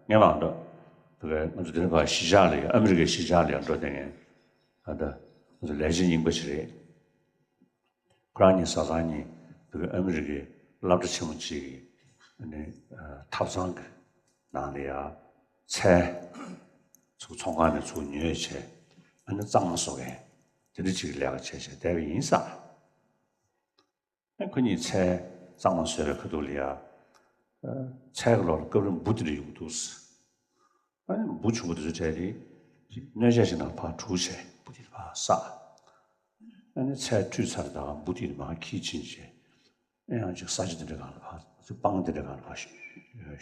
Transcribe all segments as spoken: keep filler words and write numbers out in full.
ངས་མ་འགྲོ། དེ་གའི་ང་ཚོ་དེ་རིང་ཕར་གཞིས་ཆགས་ལ་ཡ་ཨ་མི་རི་ཀའི་གཞིས་ཆགས་ལ་ཡ་འགྲོ་བསྡད་མཁན་ད་ལྟ་ང་ཚོ་ལས་བྱེད་རྙིང་པ་ཞིག་རེད། ཁོ་རང་གཉིས་བཟའ་ཚང་གཉིས་དེ་གའི་ཨ་མི་རི་ཀའི་སློབ་གྲྭ་ཆེན་མོ་གཅིག་གི་ཨ་ནི་ཐབ་ཚང་གི་ནང་ལ་ཡ་ཚལ་ཚུར་ཚོང་ཁང་ནས་ཚུར་ཉོས་བྱས་ཨ་ནི་གཙང་མ་བཟོ་མཁན་དེ་འདྲ་ཅིག་གི་ལས་ཀ་བྱས་བྱས་བསྡད་པ་ཡིན་ས། ཨ་ཁོ་གཉིས་ཚལ་གཙང་མ་བཟོས་པའི་ཁ་ཐུག་ལ་ཡ། ཨ་ཚལ་གྱི་ལོགས་ལ་སྐབས་རེ་འབུ་དེ་འདྲ་ཡོང་གི་འདུག་ཨ་ནི་འབུ་ཆུང་པོ་དེ་ཚོ་བྲལ་ཏེ་སྣོད་ཆས་ཤིག་ནང་ཕར་བྲུས་བྱས་འབུ་དེ་ཕར་བསགས། ཨ་ནི་ཚལ་བཀྲུས་ཚར་དང་འབུ་དེ་མར་འཁྱེར་ཕྱིན་བྱས། ཨ་ཡང་ཅིག་ས་ཆ་དེ་འདྲ་སྒང་ལ་ཕར་ཅིག་སྤང་དེ་འདྲ་སྒང་ལ་ཕར་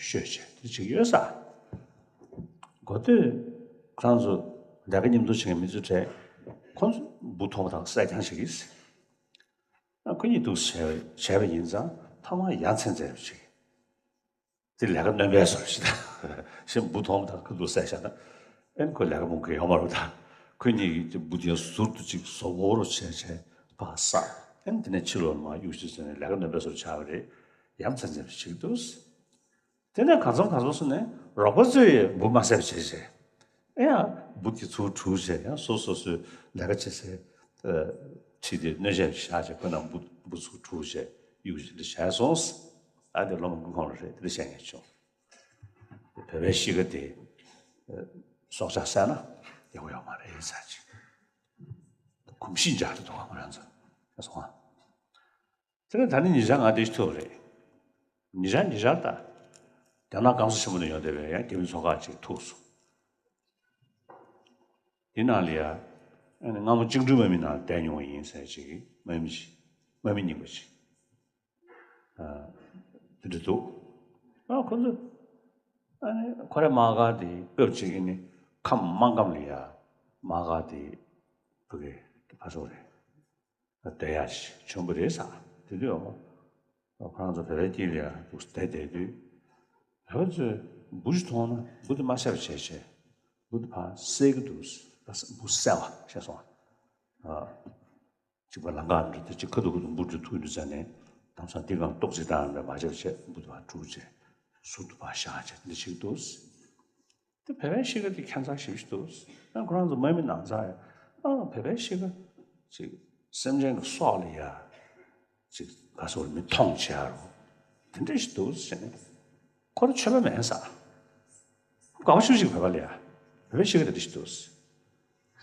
ཤོད་བྱས་དེ་ཅིག་ཡོད་ས། གོ་ཐོས་ཁོ་རང་ཚོ་ལས་ཀ་མཉམ་དུ་བྱེད་མཁན་མི་ཚོ་བྲལ་ཁོ་ཚོ་འབུ་མཐོང་བ་དང་བསད་རྐྱང་བྱེད་ཀྱི། ཨ་ཁོ་གཉིས་འདུག་བྱས་བྱས་པ་ཡིན་ཙང་ཐ་མ་ཡ་མཚན་མཚན་ཞིག་དེ་ལས་ཀ་སྣོན་པའི་བཟོ་ཞིག་དང་ཞེས་འབུ་མཐོང་དང་ཁོ་འདུག་བསད་བཞག་ན་ཨེན་ཁོ་ལས་ཀ་མང་གི་ཡོད་མ་རེད་ད། ཁོ་གཉིས་ཀྱིས་འབུ་དེ་ཟུར་དུ་ཅིག་བཟོ་བོ་རུ་བྱས་བྱས་ཕར་བསགས་ཨེན་དེ་ནས་ཕྱི་ལོགས་མར་གཡུག་ཞིག་བཟོས་ནས་ལས་ཀ་སྣོན་པའི་བཟོ་ཆགས་པ་རེད། ཡ་མཚན་མཚན་ཞིག་འདུག་དེ་ནས་གང་འཚམ་གང་འཚམ་སོང་ནས་རོགས་པ་ཚོས་འབུ་མ་བསད་པ་བྱས་བྱས། ཨེ་ཡ། འབུ་དེ་ཚུར་བྲུས་བྱས་ཡང་སོ་སོ་སོའི་ལས་ཀ་བྱེད་སའི་ཁྲིད་དེ་སྣོད་ཆས་བཞག་བྱས་ཁོ་རྣམས་འབུ་འབུ་ཚུར་བྲུས་བྱས་གཡུག་བྱས་འདི་བྱས་སོང་། ཨ་དེ་སློབ་མ་མགུ་ཁོང་ལ་རེད་དེ་འདྲ་བཤད་མཁན་བྱུང་། བོད་པའི་གཤིས་ཀ་དེ་སྲོག་ཆགས་བསད་ན་ཡག་པོ་ཡོད་མ་རེད་ཟེར་ཅིག་གོམས་གཤིས་འཇགས་ཏེ་འདུག་ག་ང་རང་ཚོ་སོང་ང་། དེ་ནས་ད་ནི་ཉེ་ཆར་ང་དེ་ཐུག་རེད། ཉེ་ཆར་ཉེ་ཆར་ད། རྒྱ་ནག་སྐམ་ས་ཆེན་པོ་ནས་ཡོང་བསྡད་པའི་ཡང་རྒྱ་མི་ཚོགས་ཁག་ཅིག་ཐུག་སོང་། དེ་ནང་ལ་ཡ། ཨ་ནི་སྔ་མོ་བཅིངས་འགྲོལ་དམག་མི་ནང་བསྡད་མྱོང་བ་ཡིན་ཟེར་ཅིག་དམག་མི་ཅིག་དམག་མི་རྙིང་པ་ཅིག་ཨ། དེ་འདྲ་འདུག་ཨ་ཁོ་ཚོ། ཨ་ནི་ཁོ་རའི་དམག་སྒར་དེ་སྐབས་ཅིག་ཨ་ནི་ཁམས་མང་སྒམ་ལ་ཡ། དམག་སྒར་དེ་ཕ་གི་ཕ་སོག་རེད། བསྡད་ཡག་ཞིག་བྱུང་བ་རེད་ཟེར། དེ་དུས་ཁོ་རང་ཚོ་བོད་པའི་དཀྱིལ་ལ་ཡང་འདུག་བསྡད་བསྡད་དུས། བོད་པ་ཚོས་འབུ་ཞིག་མཐོང་ན་འབུ་དེ་མ་བསད་པ་བྱས་བྱས། འབུ་དེ་ཕར་བསད་ཀྱི་འདུག་འབུ་བསད་པ་བྱས་སོང་། ཨ། གཅིག་པ་ལམ་ཁ་འདྲ་དེ་གཅིག་ཁ་ཐུག་ཁ་ཐུག་འབུ་དེ་ཐུག་དུས་ཙ་ནས་དམ་སང་འདི་གང་ཏོག་ཙི་བཏང་ཡང་མ་བྱས་པ་བྱས་འབུ་དེ་ཕར་བཀྲུས་བྱས་ཟུར་དུ་ཕར་བཞག་བྱས་འདི་བྱེད་ཀྱི་འདུག་དེ་བོད་པའི་གཤིས་ཀ་དེ་ཁྱད་མཚར་ཞེ་པོ་ཞིག་འདུག་ཨ་ཁོ་རང་ཚོ་དམག་མི་ནང་ཚགས་ཡ། ཨ་བོད་པའི་གཤིས་ཀ་ཅིག་སེམས་ཅན་གྱི་སྲོག་ལ་ཡ་ཅིག་ག་སོགས་མི་མཐོང་བྱེད་ཡ་རུ་དེ་འདྲ་ཞིག་འདུག་ཟེར་ནས་ཁོ་རང་ཆོས་པ་མེད་ས། དགའ་པོ་ཞེ་པོ་ཞིག་བོད་པ་ལ་ཡ་བོད་པའི་གཤིས་ཀ་དེ་འདྲ་ཞིག་འདུག་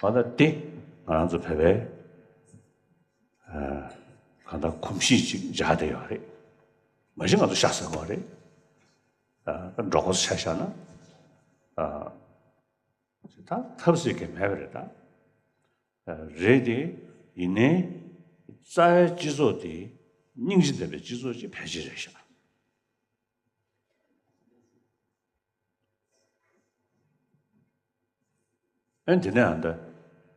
ཟེར། ད་ལྟ་དེ་ང་རང་ཚོ་བོད་པའི་ཨ་གང་ལྟར་གོམས་གཤིས་ཅིག་འཇགས་བསྡད་ཡོད་རེད། མ་གཞི་ང་ཚོ་ཤ་ཟ་གི་རེད། ཨ་འགྲོ་ཁོ་ཚོ་ཆ་བཞག་ན། ཨ་ད་ཐབས་ཟེར་གྱི་མེད་པ་རེད་ད། ཨ་རེད་དེ། ཡིན་ནའི་རྩ་བའི་སྤྱི་ཚོགས་དེ་སྙིང་རྗེ་ལྡན་པའི་སྤྱི་ཚོགས་ཅིག་ཕལ་ཆེར་རེད་ཤག་ཨ་ནི་དེ་ནས་ཨ་ད།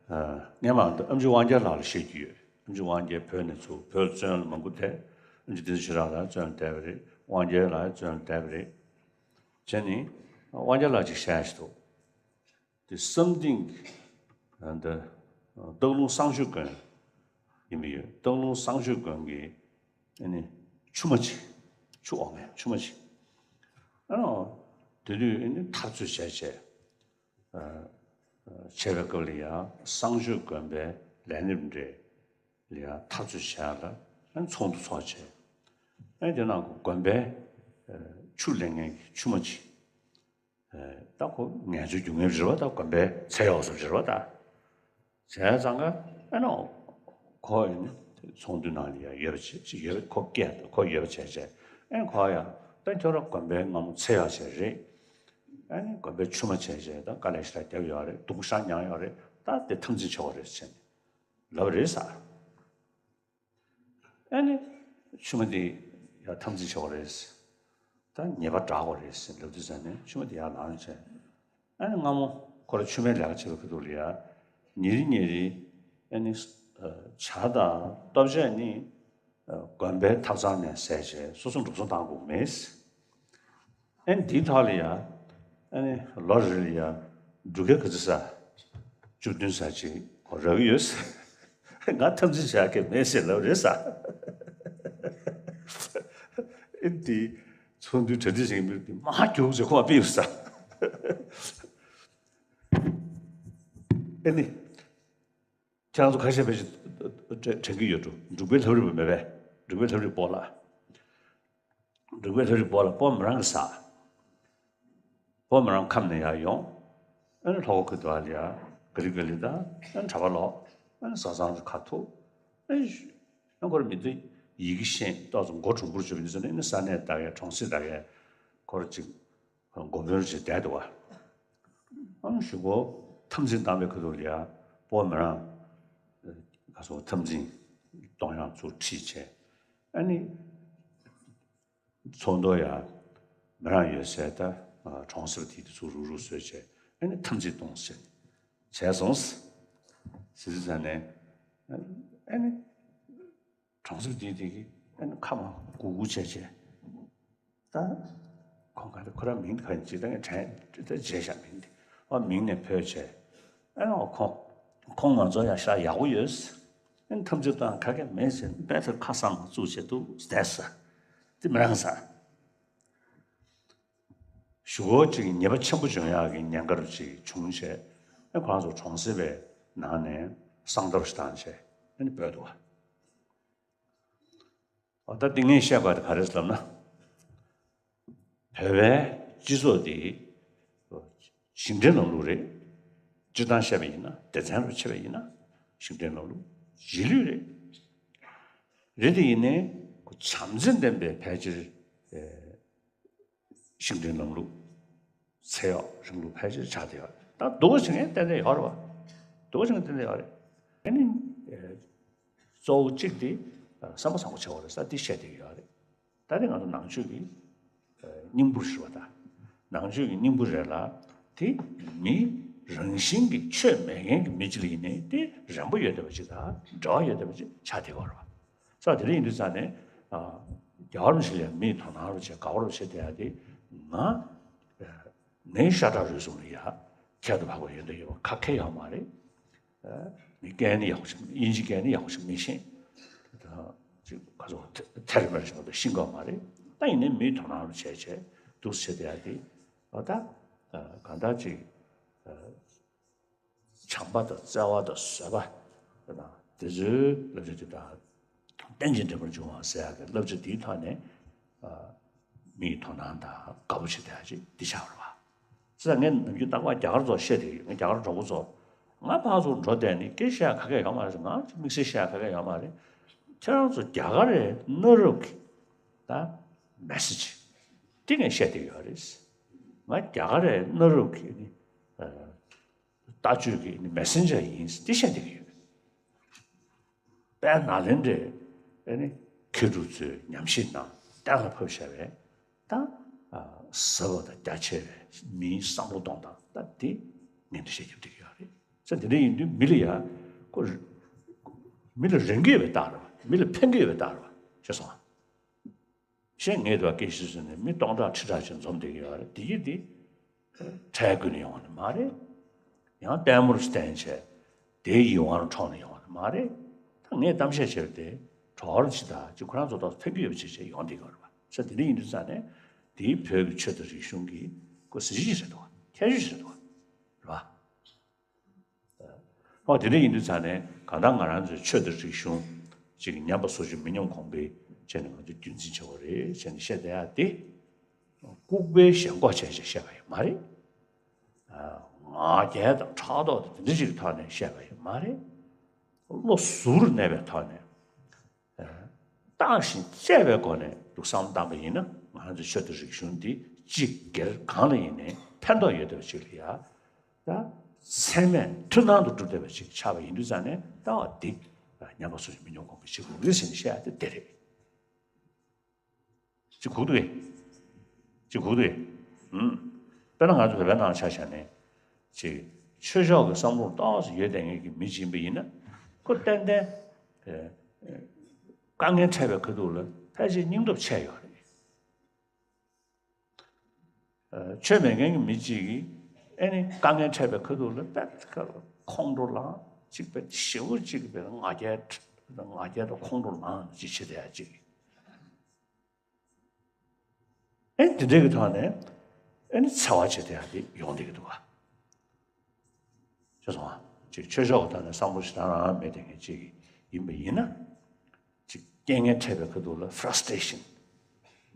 ཨ་སྔོན་མ་ཨ་ད་ཨེམ་ཆི་དབང་རྒྱལ་ལགས་ལ་བཤད་རྒྱུ་ཡོད། ཨེམ་ཆི་དབང་རྒྱལ་བོད་ནས་ཚུར་བོད་བཙོན་ལ་མང་པོ་ཐེབས། ཨེམ་ཆི་བསྟན་འཛིན་ཆོས་གྲགས་ལགས་བཙོན་ལ་བསྡད་པ་རེད། དབང་རྒྱལ་ལགས་བཙོན་ལ་བསྡད་པ་རེད། བྱས་ནས་དབང་རྒྱལ་ལགས་ཅིག་བཤད་ཞིག་འདུག་དེ་བསམ་སྡིངས་ཨ་ད་སྟག་ལུང་བསང་མཆོད་དགོན་ཡིན་པ་ཡོད། སྟག་ལུང་བསང་མཆོད་དགོན་གྱི་ཨ་ནི་ཆུ་མ་ཅིག་ཆུ་འོག་མའི་ཆུ་མ་ཅིག་ཨ་ནི་དེ་དུས་ཨ་ནི་འཐབ་རྩོད་བྱས་བྱས། ཨ་ཨ་བྱས་པའི་སྐབས་ལ་ཡང་བསང་མཆོད་དགོན་པའི་ལས་སྣེ་འདྲ་ལ་ཡང་འཐབ་རྩོད་བྱས་ལ་ཨ་ནི་ཚོགས་འདུ་ཚོགས་བྱས། ཨ་ནི་དེ་ནང་དགོན་པའི་ཨ་ཆུ་ལེན་མཁན་གྱི་ཆུ་མ་ཅིག་ཨ་ད་ཁོ་ངལ་རྩོལ་རྒྱུག་མཁན་རེད་པ། ད་དགོན་པའི་ཚད་ཡོག་སོ་རེད་པ། ད་བྱས་ཙང་ཀ་ཨ་ནི་ཁོ་ཨ་ནི་ཚོགས་འདུ་ནང་ལ་ཡང་ཡོད་པ་ཅིག་ཅིག་ཡོད་པ། ཁོ་སྐད་ཁོ་ཡོད་པ་བྱས་བྱས། ཨ་ནི་ཁོ་ཡང་ད་ཁྱོད་རང་དགོན་པའི་སྔ་མོ་ཚད་ཡོག་ཅིག་རེད། ཨ་ནི་དགོན་པའི་ཆུ་མ་བྱས་བྱས་ད་དཀའ་ལས་ཞེ་དྲག་བརྒྱབ་ཡོད་རེད། སྡུག་ཤ་མྱངས་ཡོད་རེད། ད་དེ་འཐབ་འཛིང་བྱེད་དགོས་རེད་ཟེར་ནས་ལབ་རེད་ཟེར། ཨ་ནི་ཆུ་མ་དེ་ཡར་འཐབ་འཛིང་བྱེད་དགོས་རེད། ད་ཉེས་པ་དྲག་དགོས་རེད་ཟེར་ལབ་དུས་ཙ་ནས་ཆུ་མ་དེ་ཡར་ལངས་བྱས། ཨ་ནི་སྔ་མོ་ཁོ་རང་ཆུ་མའི་ལས་ཀ་བྱེད་པའི་ཁ་ཐུག་ལ་ཡ། ཉིན་རེ་ཉིན་རེ་ཨ་ནི་ཇ་དང་ལྟོ་ཆས་ནི་དགོན་པའི་ཐབ་ཚང་ནས་བཟས་བྱས་སོ་སོ་འགྲོ་སོང་བཏང་དགོས་མེད། ཨ་ནི་འདིའི་ཐོག་ལ་ཡ། ཨ་ནི་ལོ་རེ་ལ་ཡ། འབྲུ་ཁལ་ག་ཚོད་ཟ། བཅུ་བདུན་ཟ་ཅིག་གོ་རག་ཡོད་ཟེར། ང་འཐབ་འཛིང་བྱ་གི་མེད་ཟེར་ལབ་རེད་ཟེར། ཨ་ནི་དེ་ཚོགས་འདུའི་གྲ་སྒྲིག་བྱེད་མཁན་དེ་མ་རྒྱུག་ཟེར་ཁོ་ཨ་ཕི་ཡོད་ཟེར། ཨེ་ནི། ཁྱེད་རང་ཚོ་ཁ་ཤས་ཕལ་ཆེར་དྲན་གྱི་ཡོད་འགྲོ། འབྲུག་པའི་ལྷ་རིས་པོ་མེད་པས། འབྲུག་པའི་ལྷ་རིས་པོ་ལ། འབྲུག་པའི་ལྷ་རིས་པོ་ལ་སྤོ་མི་རང་གི་ས། སྤོ་མི་རང་ཁམས་ནས་ཡར་ཡོང་། ཨ་ནི་ལྷོ་ཁ་ཁུ་དུ་ལ་ཡ་ག་རི་ག་ལི་ད་ཨ་ནི་གྲྭ་པ་ལོག་ཨ་ནི་བཟའ་ཚང་ཚོ་ཁ་ཐུག་ཨ་ནི་ཨ་ཁོ་ར་མི་ཚེ་ཡི་གེ་ཤེས་ཏོག་ཙམ་མགོ་གྲུང་པོར་བྱོས་པ་འདི་ཚོ་ནི་ཨ་ནི་ས་གནས་ད་གའི་གྲོང་གསེབ་ད་གའི་ཁོ་ར་ཅིག་འགོ་དཔོན་རེ་བསྡད་འདུག་བ། ཨ་ནི་གཞུག་གུ་འཐབ་འཛིང་བཏང་བའི་ཁ་ཐུག་ལ་ཡ་སྤོ་མི་རང་ག་སོ་འཐབ་འཛིང་གཏོང་ཡག་ཚུར་ཁྲིད་བྱས། ཨ་ནི་ཚོགས་འདུ་ཡ་མི་རང་ཡོད་སའི་ད་གྲོང་གསེབ་དེ་དེ་ཚུར་རུག་རུག་བཟོས་བྱས། ཨ་ནི་འཐབ་འཛིང་གཏོང་བྱས་བྱས་སོང་། ཟེར་ཙང་ནས་ཨ་ནི། གྲོང་གསེབ་དེའི་དེ་གི་ཨ་ནི་ཁ་མ་གུག་གུག་བྱས་བྱས། ད་ཁོང་ག་རེ་ཁོ་རང་མིང་ག་རེ་ཅིག་ད་ངས་དྲན་ད་བརྗེད་བཞག་མིང་དེ། ཨ་མིང་ནས་བོས་བྱས། ཨ་ནི་ཁོང་ཁོང་ང་ཚོ་ཡང་ཤ་ཡག་པོ་ཡོད། ཨ་ནི་ཐམས་ཅད་དང་ག་གེ་མེད་ཟེར་དཔེ་ཚོ་ཁ་སང་བཙུགས་བྱས་འདུག་བསྡད་ས། དེ་མི་རང་ས། གཞུག་གུ་ཅིག་ཉེས་པ་ཆེན་པོ་འབྱུང་ཡག་གི་ཉེན་ཁ་རུ་ཅིག་བྱུང་བྱས། ཨ་ཁོ་རང་ཚོ་གྲོང་གསེབ་པའི་ནང་ནས་གསང་ཐབས་ཤིག་བཏང་བྱས་ཨ་ནི་བོས་འདུག་བ། འོ་ད་འདི་ངས་བཤད་པ་དེ་ག་རེ་ཟེར་ལབ་ན། བོད་པའི་སྤྱི་ཚོགས་འདི་ཞིང་བྲན་ལམ་ལུགས་རེད། སྤྱིར་བཏང་བཤད་པ་ཡིན་ན་སྡེ་ཚན་རུ་ཕྱེ་བ་ཡིན་ན་ཞིང་བྲན་ལམ་ལུགས་རྗེས་ལུས་རེད། རེད་དེ་ཡིན་ནའི་བྱམས་བརྩེ་ལྡན་པའི་ཕལ་ཆེར་ཞིང་བྲན་ལམ་ལུགས། ཚེ་གཡོག་རིང་ལུགས་ཕལ་ཆེར་ཆགས་བསྡད་ཡོད་རེད། ད་སྡུག་པོ་བྱེད་མཁན་ཏན་ཏན་ཡོད་རེད་བ། སྡུག་པོ་བྱེད་མཁན་ཏན་ཏན་ཡོད་རེད། ཨ་ནི། གཙོ་བོ་གཅིག་དེ་བསམ་པ་བཟང་པོ་བྱེད་དགོས་རེད་ས་དེ་བཤད་བསྡད་ཀྱི་ཡོད་རེད། ད་ནི་ང་ཚོ་ནང་ཆོས་ཀྱི་སྙིང་པོ་ཞུ་བ་དང་། ནང་ཆོས་ཀྱི་སྙིང་པོ་རེད་ལ། དེ་མི་རང་བཞིན་གྱི་ཆོས་མེད་མཁན་གྱི་མི་གཅིག་ལ་ཡིན་ནའི་དེ་རན་པོ་ཡོད་བསྡད་པ་ཅིག་དང་འབྲེལ་བ་ཡོད་བསྡད་པ་ཅིག་ཆགས་བསྡད་ཡོད་རེད་བ། ས་དེ་འདྲ་ཡིན་དུས་ཙང་ནས། རྒྱལ་བ་རིན་པོ་ཆེ་ལ་མིས་དོ་སྣང་རུ་བྱེད་དགའ་བོ་རུ་བྱེད་བསྡད་ཡ་དེ། ང་ངའི་ཤ་ཁྲག་རུས་གསུམ་ལ་ཡ་ཁྱད་དུ་འཕགས་པ་ཡོད་འདོད་ཡོད་པ་ག་གེ་ཡོད་མ་རེད། ངའི་སྐད་ནི་ཡག་པོ་ཞིག་དབྱིན་ཇིའི་སྐད་ནི་ཡག་པོ་ཞིག་མི་ཤེས། ཅིག་ག་ཚོད་ཐེ་རེ་མེ་རེ་ཞིག་མ་གཏོགས་ཤེས་ཀྱི་ཡོད་མ་རེད། ད་ཡིན་ནའི་མིས་དོ་སྣང་རུ་བྱས་བྱས་འདུག་བྱེད་བསྡད་ཡ་དེ། འོ་ད་གང་ལྟར་ཅིག་བྱམས་པ་དང་བརྩེ་བ་དང་བཟོད་པ་དང་དེ་ཚོའི་བསླབ་བྱ་དེ་དག་རྟེན་ཅིང་འབྲེལ་པར་འབྱུང་བ་ཟེར་ཡག་གི་བསླབ་བྱ་དེའི་ཐོག་ནས་མིའི་དོ་སྣང་དང་དགའ་པོ་བྱེད་བསྡད་ཡག་ཅིག་འདི་ཆགས་པ་རེད་བ། ཙི་ད་ངས་ནམ་རྒྱུན་རྟག་པར་རྒྱ་གར་ཚོར་བཤད་བསྡད་ཡོད། ངས་རྒྱ་གར་གྲོགས་པོ་ཚོར་ང་ཕར་ཚུར་འགྲོ་བསྡད་ནས་སྐད་བཤད་ཡག་ག་གེ་ཡོད་མ་རེད། ང་དམིགས་བསལ་བཤད་ཡག་ག་གེ་ཡོད་མ་རེད། ཁྱེད་རང་ཚོ་རྒྱ་གར་རེ་གནའ་རབས་ཀྱི་ད་མེ་སེ་ཇི་དེ་ངས་བཤད་བསྡད་ཡོད་རེད། ང་རྒྱ་གར་རེ་གནའ་རབས་ཀྱི་ནི། ལྟ་སྤྱོད་ཀྱི་མེ་སེན་ཇར་ཡིན་ཟེར་འདི་བཤད་བསྡད་ཀྱི་ཡོད། དཔལ་ནཱ་ལེནྡྲའི་ཨ་ནི་མཁས་གྲུབ་ཚོའི་ཉམས་ཞིབ་གནང་གཏན་ལ་ཕབ་བཞག་པའི་ད་ཟབ་པ་དང་རྒྱ་ཆེ་བའི་མིའི་བསམ་བློ་གཏོང་སྟངས་ད་འདི་ངས་འདི་བཤད་རྒྱབ་བསྡད་ཀྱི་ཡོད་རེད། ས་འདི་འདྲ་ཡིན་དུས་མི་ལ་ཡ་ཁོ་མི་ལ་རན་གྱི་ཡོད་པའི་རྟགས་རེད་བ། མི་ལ་ཕན་གྱི་ཡོད་པའི་རྟགས་རེད་བ། ཤེས་སོང་ཨ། གཞན་ངས་དུ་བ་སྐད་ཆ་ཟེར་ནས་མི་སྟོང་ཕྲག་ཁྲི་ཕྲག་ཅིག་འཛོམས་བསྡད་ཀྱི་ཡོད་རེད། དེ་གི་དེ་ཁྲལ་བསྐུར་ནས་ཡོང་བ་ནི་མ་རེད། ཡང་ལྟད་མོར་བསྟན་བྱས་དེའི་ཡིད་དབང་འཕྲོག་ནས་ཡོང་བ་ནི་མ་རེད། ད་ངས་གཏམ་བཤད་བྱས་པ་དེ་གྲོགས་ར་ཅིག་དང་ཅིག་ཁོ་རང་ཚོ་ཏོག་ཙམ་ཕན་གྱི་ཡོད་པ་ཅིག་བྱས་ཡོང་བསྡད་ཀྱི་ཡོད་རེད་བ། ས་དེ་འདྲ་ཡིན་དུས་ཙང་ནས་དེའི་བོད་ཀྱི་ཆོས་དང་རིག་གཞུང་གི་ཁོ་གཟི་བརྗིད་ཅིག་རེད་འདུག་བ། ཁྱད་ཆོས་ཅིག་རེད་འདུག་བ། རེད་བ། ཨོ་དེ་འདྲ་ཡིན་དུས་ཙང་ནས་གང་ལྟར་ང་རང་ཚོའི་ཆོས་དང་རིག་གཞུང་ཅིག་ཉམས་པ་སོར་ཆུད་མི་ཉམས་གོང་འཕེལ་བྱས་ནས་ང་ཚོས་རྒྱུན་འཛིན་བྱེད་དགོས་རེད་ཟེར་ནས་བཤད་བསྡད་ཡ་དེ། ལྐུགས་པའི་ཞེན་ཁོག་བྱས་བྱས་བཤད་པ་ཡིན་མ་རེད། ང་རྒྱལ་དང་ཕྲག་དོག་དང་དེ་འདྲ་ཅིག་གི་ཐོག་ནས་བཤད་པ་ཡིན་མ་རེད། བློ་གཟུར་གནས་པའི་ཐོག་ནས། བརྟག་ཅིང་དཔྱད་པའི་སྒོ་ནས་འདུག་བསམ་བློ་བཏང་པ་ཡིན་ན་ང་རང་ཚོའི་ཆོས་དང་རིག་གཞུང་འདི་གཅིག་སྒེར་གང་ལ་ཡིན་ནའི་ཕན་ཐོགས་ཡོད་བསྡད་པ་ཅིག་ལ་ཡ། ད་ཚད་མས་འཁྲུལ་སྣང་དུ་གྲུབ་བསྡད་པ་ཅིག་ཆགས་པ་ཡིན་དུས་ཙང་ནས་ལྟ་བ་འདི་ཉམས་པ་སོར་ཆུད་མི་ཉམས་གོང་འཕེལ་བྱེད་དགོས་རེད་ཟེར་ནས་བཤད་ཡ་དེ་དེ་རེད། ཅིག་གོ་གི་འདུག་གས། ཅིག་གོ་གི་འདུག་གས། ཨུམ། དཔེར་ན་ང་ཚོ་བོད་པའི་ནང་ཆ་བཞག་ནས། ཅིག་ཆོས་ཕྱོགས་ཀྱི་བསམ་བློ་ཏོག་ཙམ་ཡོད་བསྡད་མཁན་གྱི་མི་ཅིག་ཡིན་པ་ཡིན་ན། ཁོ་ཏན་ཏན། ཨེ། ཨེ། དཀའ་ངལ་འཕྲད་པའི་ཁ་ཐུག་ལ་ཕལ་ཆེར་སྙིང་སྟོབས་ཆེ་ཡོད་རེད། ཨེ། ཆོས་མེད་མཁན་གྱི་མི་གཅིག་གིས་ཨེ་ནི་དཀའ་ངལ་འཕྲད་པའི་ཁ་ཐུག་ལ་དཔེ་ཁོང་ཁྲོ་ལངས། ཅིག་དཔེ་ཞེ་པོ་ཅིག་དཔེ་ང་རྒྱལ་ང་རྒྱལ་དང་ཁོང་ཁྲོ་ལངས་ཅིག་བྱེད་བསྡད་ཡ་ཅིག་ཨེ་འདི་འདྲའི་གི་ཐོག་ནས། ཨ་ནི་འཚེ་བ་བྱེད་བསྡད་ཡ་དེ་ཡོང་བསྡད་ཀྱི་འདུག་ག་ཤེས་སོང་ང་། ཅིག་ཆོས་ཕྱོགས་ཀྱི་ཐོག་ནས་བསམ་བློ་ཞེ་དྲག་རང་མེད་བསྡད་མཁན་ཅིག་ཡིན་པ་ཡིན་ན། ཅིག་རྐྱེན་ངན་འཕྲད་པའི་ཁ་ཐུག་ལ་ཕ་ར་སི་ཊི་རེ་ཤན།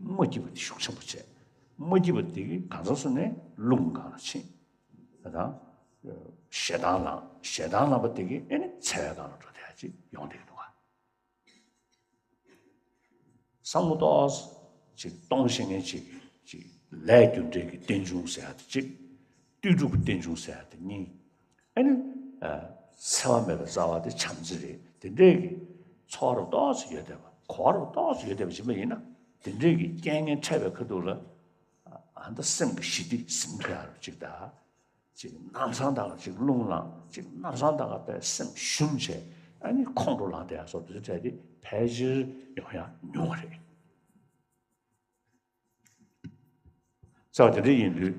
མ་སྐྱིད་པ་དེ་ཤུགས་ཆེན་པོ་བྱས། མ་སྐྱིད་པ་དེ་གིས་གང་ཟག་སུ་ནས་རླུང་སྒང་ལ་ཕྱིན། ད་དང་། ཞེ་སྡང་ལངས། ཞེ་སྡང་ལངས་པ་དེ་གིས་ཨེ་ནི་འཚེ་བའི་སྒང་ལ་འགྲོ་བསྡད་ཡ་ཅིག་ཡོང་བསྡད་ཀྱི་འདུག་ག་བསམ་བློ་ཏོག་ཙམ་ཅིག་གཏོང་ཤེས་མཁན་ཅིག་ཅིག་ལས་རྒྱུ་འབྲས་ཀྱི་རྟེན་འབྱུང་ཟེར་ཡ་དེ་གཅིག་ལྟོས་གྲུབ་ཀྱི་རྟེན་འབྱུང་ཟེར་ཡ་དེ་གཉིས། ཨ་ནི། ཨ། འཚེ་བ་མེད་པའི་རྩ་བ་དེ་བྱམས་བརྩེ་རེད། དེ་འདྲས་ཀྱི་ཚོར་བ་རུ་ཏོག་ཙམ་ཡོད་བསྡད་པ། གོ་བ་རུ་ཏོག་ཙམ་ཡོད་བསྡད་པ་ཡིན་པ་ཡིན་ན། དེ་འདྲས་ཀྱི་རྐྱེན་ངན་འཕྲད་པའི་ཁ་ཐུག་ལ། ཨ་ད་སེམས་ཀྱི་ཞི་བདེ་ཟིན་ཐུབ་ཡ་རུ་ཅིག་དང་། ཅིག་ལམ་སང་ད་ག་ཅིག་རླུང་ལངས། ཅིག་ལམ་སང་ད་ག་པའི་སེམས་ཞུམ་བྱས། ཨ་ནི་ཁོང་ཁྲོ་ལངས་བསྡད་ཡ་སོགས་དེ་ཚོ་གྲས་དེ་ཕལ་ཆེར་ཡོང་ཡ་ཉུང་བ་རེད། རྩ་བ་དེ་འདྲ་ཡིན་དུས།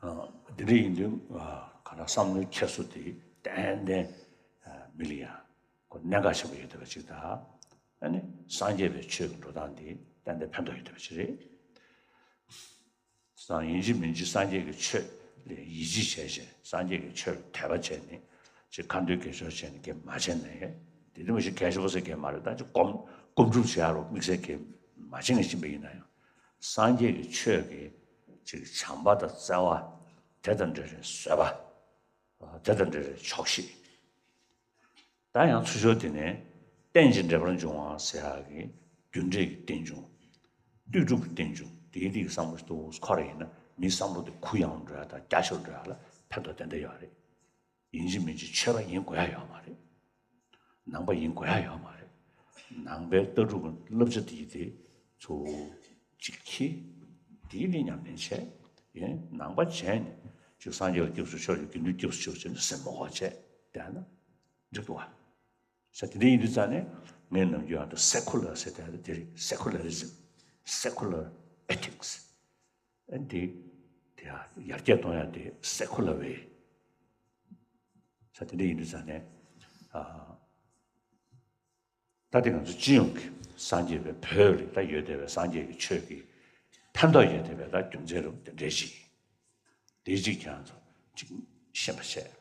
ཨ། དེ་འདྲ་ཡིན་དུས། ཨ། ག་ན་བསམ་བློའི་འཁྱེར་སོ་དེ་ཏན་ཏན། ཨ། མི་ལ་ཡང་ཁོ་གནད་འགག་ཆེན་པོ་ཡོད་བསྡད་པ་ཅིག་དང་། ཨ་ནི་སངས་རྒྱས་པའི་ཆོས་ཀྱི་འགྲོ་སྟངས་དེ་ཏན་ཏན་ཕན་ཐོགས་ཡོད་བསྡད་པ་ཅིག་རེད། སང་ཡིན་གཅིག་མིན་གཅིག་སངས་རྒྱས་ཀྱི་ཆོས་ལ་ཡིད་ཆེས་བྱས་བྱས། སངས་རྒྱས་ཀྱི་ཆོས་ལ་དད་པ་བྱས་ནས། ཅིག་ཁ་འདོན་དགེ་སྦྱོར་བྱས་ནས་གས་མ་བྱས་ན་ཡང་། དེ་འདྲ་མ་གཞི་གལ་ཆེན་པོ་ཟེར་གས་མ་རེད། ད་ཅིག་སྒོམ་སྒོམ་སྒྲུབ་བྱེད་ཡ་རོགས་དམིགས་བསལ་གས་མ་བྱེད་ངས་ཕྱིན་པ་ཡིན་ན་ཡང་། སངས་རྒྱས་ཀྱི་ཆོས་ཀྱི་ཅིག་བྱམས་པ་དང་བརྩེ་བ། དེ་དང་འབྲེལ་བའི་བཟོད་པ། དེ་དང་འབྲེལ་བའི་ཆོག་ཤེས། ད་ཡང་ཚུར་ཕྱོགས་དེ་ནས་རྟེན་ཅིང་འབྲེལ་པར་འབྱུང་བ་ཟེར་ཡག་གི་རྒྱུ་འབྲས་ཀྱི་རྟེན་འབྱུང་། ལྟོས་གྲུབ་ཀྱི་རྟེན་འབྱུང་། དེའི་རིགས་བསམ་བློ་ཏོག་ཙམ་འཁོར་ཡིན་ན། མིའི་བསམ་བློ་དེ་གུ་ཡངས་འགྲོ་ཡ་དང་རྒྱ་ཆེར་འགྲོ་ཡ་ལ་ཕན་ཐོགས་ཏན་ཏན་ཡོད་རེད། ཡིན་གཅིག་མིན་གཅིག་ཆོས་པ་ཡིན་དགོས་ཡ་ཡོད་མ་རེད། ནང་པ་ཡིན་དགོས་ཡ་ཡོད་མ་རེད། ནང་པའི་ལྟ་གྲུབ་ཀྱི་བསླབ་བྱ་དེ་ཡི་དེ་ཚུར་ཅིག་འཁྱེར། དེའི་རིགས་ཉམས་ལེན་བྱས། ཡིན་ནང་པ་བྱས་ནས་ཅིག་སངས་རྒྱས་ལ་སྐྱབས་སུ་མཆིའོ། དགེ་འདུན་སྐྱབས་སུ་མཆིའོ་བྱས་ནས་སེམས་མ་འགོག་བྱས་བསྡད་ན། འགྲིག་འདུག་བ། ས་དེ་འདྲ་ཡིན་དུས་ཙང་ནས་ངས་ནམ་རྒྱུན་ཡང་དུ་སེ་ཁུ་ལར་ཟེར་དེ་དེ་རེད། སེ་ཁུ་ལར་རི་ཛིམ། སེ་ཁུ་ལར་ཨེ་ཐིག་སི། ཨ་འདི་དེ་ཡར་རྒྱས་གཏོང་ཡ་དེ་སེ་ཁུ་ལར་ཝེ། ས་དེ་འདྲ་ཡིན་དུས་ཙང་ནས། ཨ། ད་དེ་ང་ཚོ་སྤྱི་ཡོངས་ཀྱི་སངས་རྒྱས་པའི་བོད་ལ་ད་ཡོད་བསྡད་པའི་སངས་རྒྱས་ཀྱི་ཆོས་ཀྱི་ཕན་ཐོགས་ཡོད་བསྡད་པའི་ད་རྒྱུ་མཚན་རུ་དེ་འདྲ་ཞིག་དེ་གཅིག་ཀྱང་ཚོ་གཅིག་ཤེས་པ་བྱས།